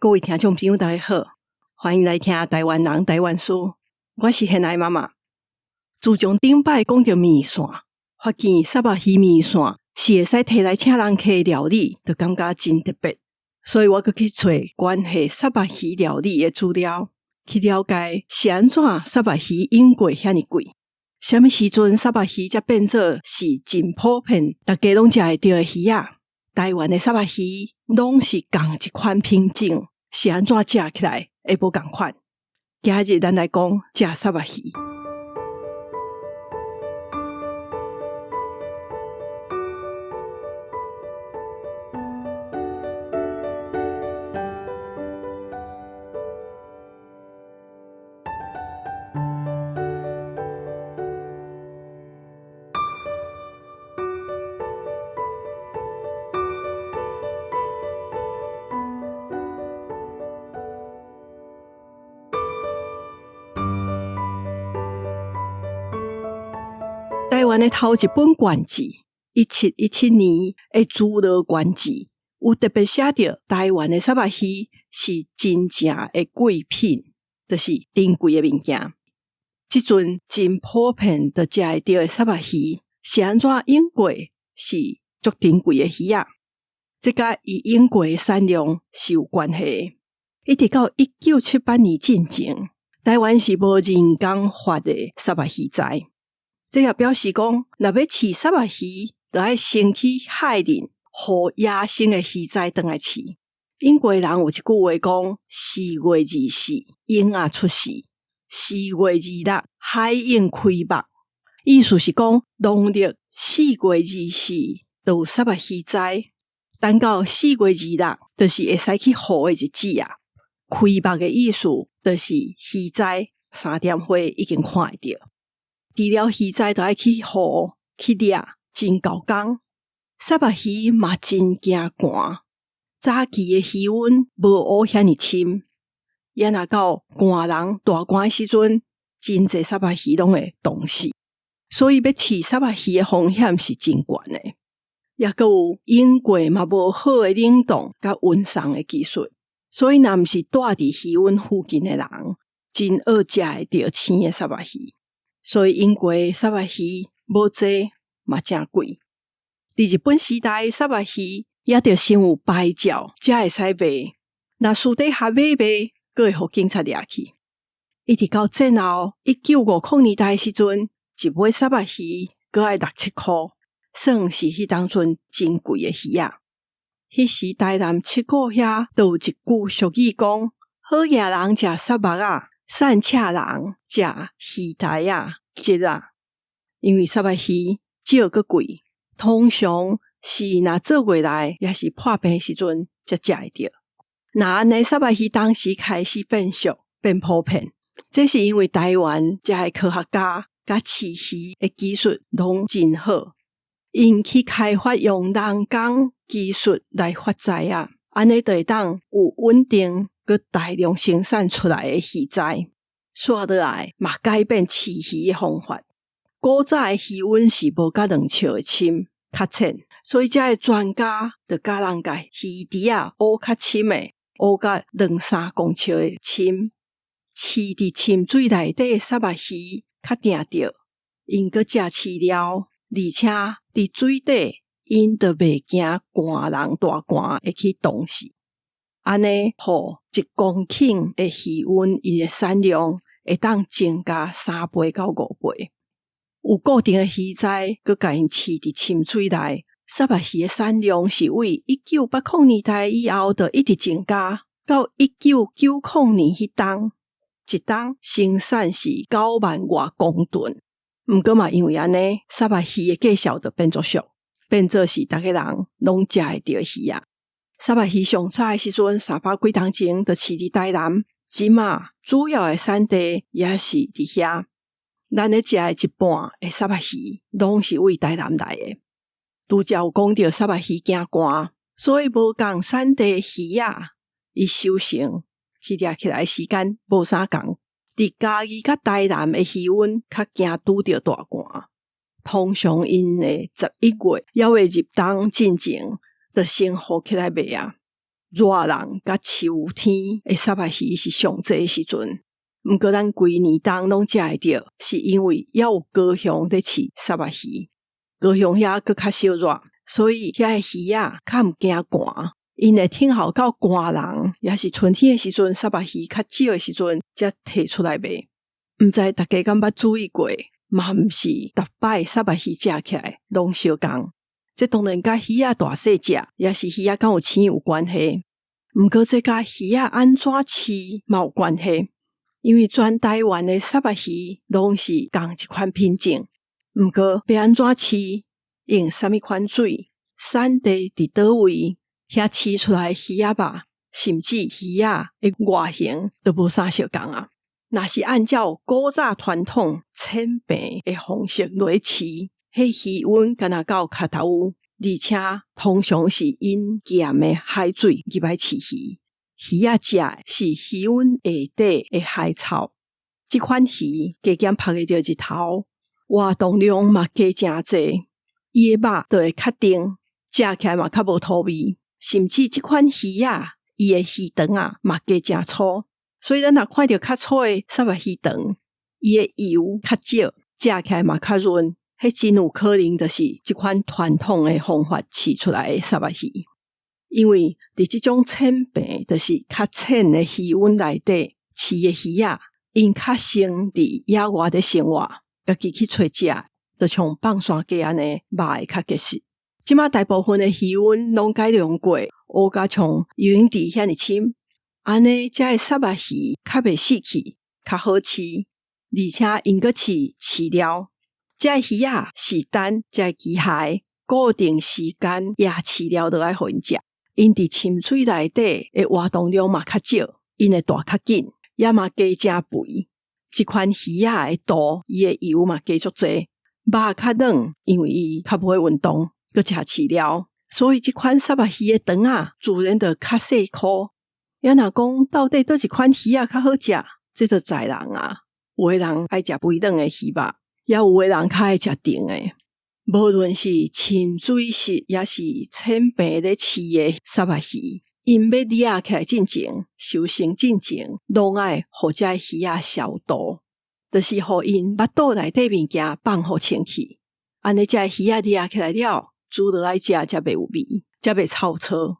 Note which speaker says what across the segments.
Speaker 1: 各位聽眾朋友，大家好，歡迎來聽台灣人台灣事。我是現愛媽媽。自從頂擺講著麵線，發現虱目魚麵線是會使提來請人客的料理，就感覺真特別。所以我閣去揣關係虱目魚料理的資料，去了解是按怎虱目魚湧過遐爾貴，啥物時陣虱目魚才變做是真普遍，逐家攏食會著的魚仔。台灣的虱目魚攏是仝一款品種，是按怎食起來會無仝款？今日咱來講食虱目魚。台灣的頭一本縣志，1717年的諸羅縣志，有特別寫著台灣的虱目魚是真正的貴品，就是珍貴的物件。這陣真普遍就食會著的虱目魚，是按怎湧過是足珍貴的魚仔？這佮伊湧過的產量是有關係的。一直到1978年進前，台灣是無人工發的虱目魚仔。這也表示講，若欲飼虱目魚，就愛先去海裡，予野生的魚仔轉來飼。英國人有一句話講：4月24，蠅仔出世；4月26，海湧開目。意思是講，農曆4月24就有虱目魚仔，等到4月26，就是會使去捕的日子啊。開目的意思，就是魚仔3點花已經看會著。除了魚仔，就愛去湖去掠，真猴工。虱目魚嘛真驚寒，早期的魚塭無烏遐爾深，也若到寒人大寒的時陣，真濟虱目魚攏會凍死。所以欲飼虱目魚的風險是真懸的。抑閣有英國嘛無好的冷凍佮運送的技術，所以若毋是住佇魚塭附近的人，真僫食會著生的虱目魚。所以英國虱目魚無濟嘛誠貴。佇日本時代，虱目魚也著先有牌照才會使賣，若私底下買賣，閣會予警察掠去。一直到戰後1950年代時陣，一尾虱目魚閣愛六七箍，算是彼當陣真貴的魚仔。彼時台南七股遐就有一句俗語講：好額人食虱目仔，散赤人食魚膻仔、蜇仔。因為虱目魚少閣貴，通常是若做月來，抑是破病時陣才食會著。若按呢，虱目魚當時開始變俗、變普遍，這是因為台灣遮的科學家佮飼魚的技術攏真好，𪜶去開發用人工技術來發仔仔，按呢就會當有穩定閣大量生產出來的魚仔。煞落來嘛改變飼魚的方法。古早的魚塭是無佮兩尺的深，較淺，所以遮的專家就教人共魚池仔挖較深的，挖到兩三公尺的深，飼佇深水內底的虱目魚較定著，𪜶閣食飼料，而且佇水底𪜶就袂驚寒人大寒會去凍死。按呢，予1公頃的魚塭，伊的產量會當增加3倍到5倍。有固定的魚仔，閣共𪜶飼佇深水內，虱目魚的產量是對1980年代以後就一直增加，到1990年彼冬，一冬生產是9萬外公噸。毋過嘛，因為按呢，虱目魚的價數就變作俗，變做是逐家人攏食會著的魚仔。虱目魚上早的時陣，300幾冬前就飼佇台南，這馬主要的產地也是佇遐。咱咧食的一半的虱目魚，攏是對台南來的。拄才有講著虱目魚驚寒，所以無仝產地的魚仔，伊收成去掠起來時間無啥仝。佇嘉義佮台南的魚塭較驚拄著大寒，通常𪜶會11月猶未入冬進前，就先捕起來賣啊。熱人佮秋天的虱目魚是上濟的時陣。毋過咱規年冬攏食會著，是因為猶有高雄咧飼虱目魚。高雄遐閣較少熱，所以遐的魚仔較毋驚寒。𪜶會等候到寒人，抑是春天的時陣，虱目魚較少的時陣，才提出來賣。毋知大家敢捌注意過，嘛毋是逐擺虱目魚食起來攏相仝。這當然佮魚仔大細隻，抑是魚仔敢有青有關係。毋過這佮魚仔按怎飼嘛有關係。因為全台灣的虱目魚攏是仝一款品種，毋過欲按怎飼，用啥物款水，產地佇佗位，遐飼出來的魚仔肉，甚至魚仔的外形都無啥相仝啊。若是按照古早傳統淺平的方式來飼，彼魚塭敢若到跤頭趺，而且通常是引鹹的海水入來飼魚。魚仔食的是魚塭下底的海草，這款魚加減曝會著日頭，活動量嘛加誠濟，伊的肉就會較甜，食起來嘛較無土味。甚至這款魚仔，伊的魚腸仔嘛加誠粗，所以咱若看著較粗的虱目魚腸，伊的油較少，食起來嘛較潤。彼真有可能就是這款傳統的方法飼出來的虱目魚。因為佇這種淺平，就是較淺的魚塭內底飼的魚仔，𪜶較先佇野外咧生活，家己去揣食，就像放山雞按呢，肉會較結實。這馬大部分的魚塭攏改良過，烏甲像游泳池遐爾深，按呢才的虱目魚較袂死去，較好飼，而且𪜶閣飼飼料，這的魚仔是等這的機械固定時間壓飼料落來予𪜶食。𪜶佇深水內底的活動量嘛較少，𪜶會大較緊，也嘛加誠肥。這款魚仔的肚，伊的油嘛加足濟，肉較軟，因為伊較無愛運動，閣食飼料，所以這款虱目魚的腸仔自然就較細箍。也若講到底佗一款魚仔較好食，這就在人啊。有的人愛食肥軟的魚肉，也有的人較愛食甜的。無論是深水式，抑是淺平咧飼的虱目魚，𪜶欲掠起來進前，收成進前，攏愛予這魚仔消毒，就是予𪜶腹肚內底物件放予清氣。按呢，這魚仔掠起來了，煮落來食才袂有味，才袂臭臊。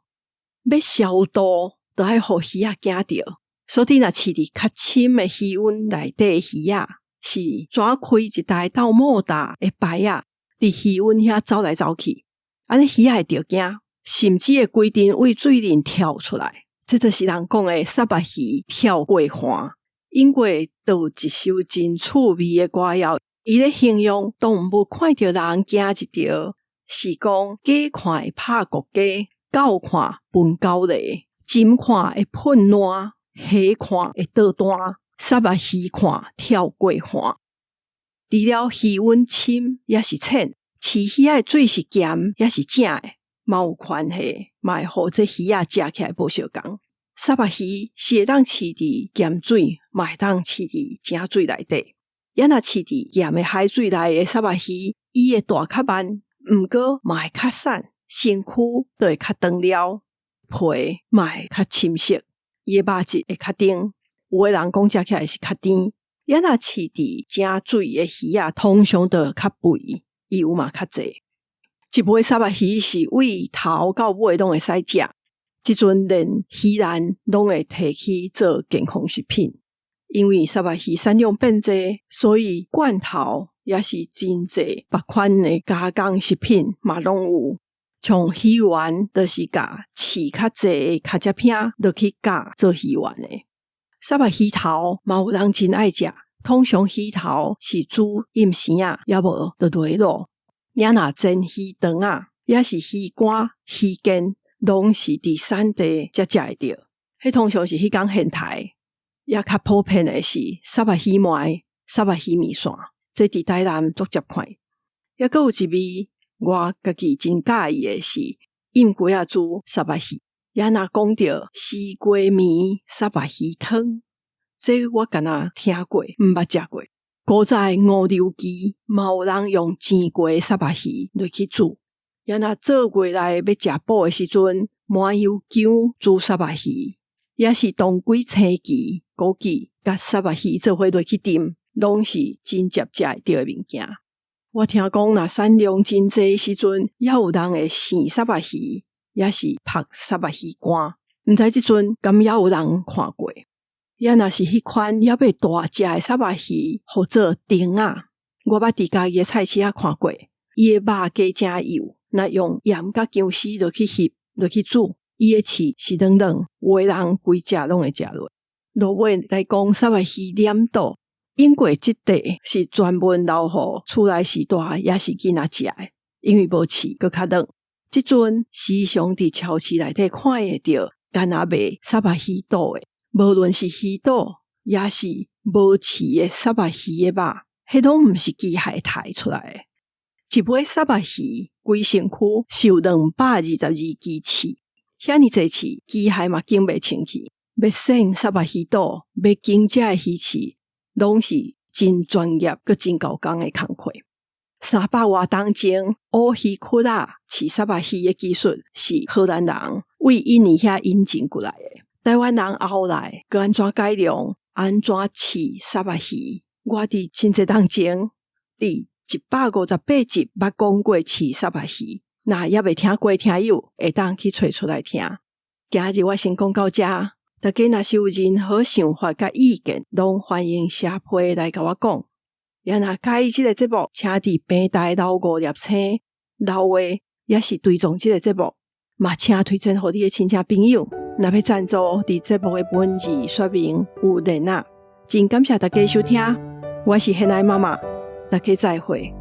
Speaker 1: 欲消毒，就愛予魚仔驚著。所以，若飼佇較深的魚塭內底的魚仔，是怎開一台鬥莫達的排仔，佇魚塭遐走來走去，按呢魚仔會著驚，甚至會規陣對水裡跳出來。這就是人講的虱目魚跳過岸。英國就有一首真趣味的歌謠，伊咧形容動物看著人驚一著，是講雞看會拍國雞，狗看歕狗螺，鱘看會噴爛，蝦看會倒彈，虱目魚看跳過岸。除了魚塭深抑是淺，飼魚仔的水是鹹抑是正的，嘛有關係，嘛會予這魚仔食起來無相仝。虱目魚是會當飼佇鹹水，嘛會當飼佇井水內底。也若飼佇鹹的海水內的虱目魚，伊會大較慢，毋過嘛會較瘦，身軀就會較長了，皮嘛會較深色，伊的肉質會較甜。有的人講食起來是較甜。也若飼佇井水的魚仔，通常就較肥，油嘛較濟。一尾虱目魚是對頭到尾攏會使食，這陣連魚欄攏會提去做健康食品。因為虱目魚產量變濟，所以罐頭也是真濟別款的加工食品嘛攏有。像魚丸，就是共飼較濟的跤汁餅落去絞做魚丸的。虱目魚頭嘛有人真愛食，通常魚頭是煮蔭生仔，抑無就落滷。也若煎魚腸仔，抑是魚肝、魚肩，攏是佇產地才食會著。彼通常是彼工現刣，也較普遍的是虱目魚糜、虱目魚麵線，這佇台南足捷看。抑閣有一味，我家己真佮意的是醃雞仔煮虱目魚。也若講著絲瓜麵虱目魚湯，這我敢若聽過，毋捌食過。古早的五柳居嘛有人用煎過的虱目魚落去煮。也若做月來欲食補的時陣，麻油薑煮虱目魚，抑是當歸青旗枸杞佮虱目魚做伙落去炖，攏是真捷食會著的物件。我聽講，若產量真濟時陣，猶有人會生虱目魚，抑是曝虱目魚乾。毋知這陣敢猶有人看過？抑若是彼款猶未大隻的虱目魚，號做丁仔。我捌佇家己的菜市仔看過，伊的肉加誠幼，若用鹽佮薑絲落去翕落去煮，伊的刺是軟軟，有的人規隻攏會食落。落尾來講虱目魚黏肚，英國這塊是專門留予厝內序大抑是囡仔食的，因為無刺，閣較軟。這陣時常佇超市內底看會著，干焦賣虱目魚肚的，無論是魚肚，抑是無刺的虱目魚的肉，彼攏毋是機械刣出來的。一尾虱目魚規身軀是有222支刺，遐爾濟刺，機械嘛揀袂清氣。欲剪虱目魚肚，欲揀這个魚刺，攏是真專業閣真猴工的工課。300外冬前，烏魚窟仔飼虱目魚的技術是荷蘭人為印尼遐引進過來的。台灣人後來閣按怎改良，按怎飼虱目魚？我佇真濟冬前，佇158集捌講過飼虱目魚，若猶未聽過的聽友，會當去揣出來聽。今日我先講到遮，大家若是有任何想法佮意見，攏歡迎寫批來共我講。也若佮意這个節目，請佇平台留五粒星，留話，抑是追蹤這个節目，嘛請推薦予你的親戚朋友。若欲贊助，佇節目的文字說明有連結。真感謝大家收聽，我是現愛媽媽，大家再會。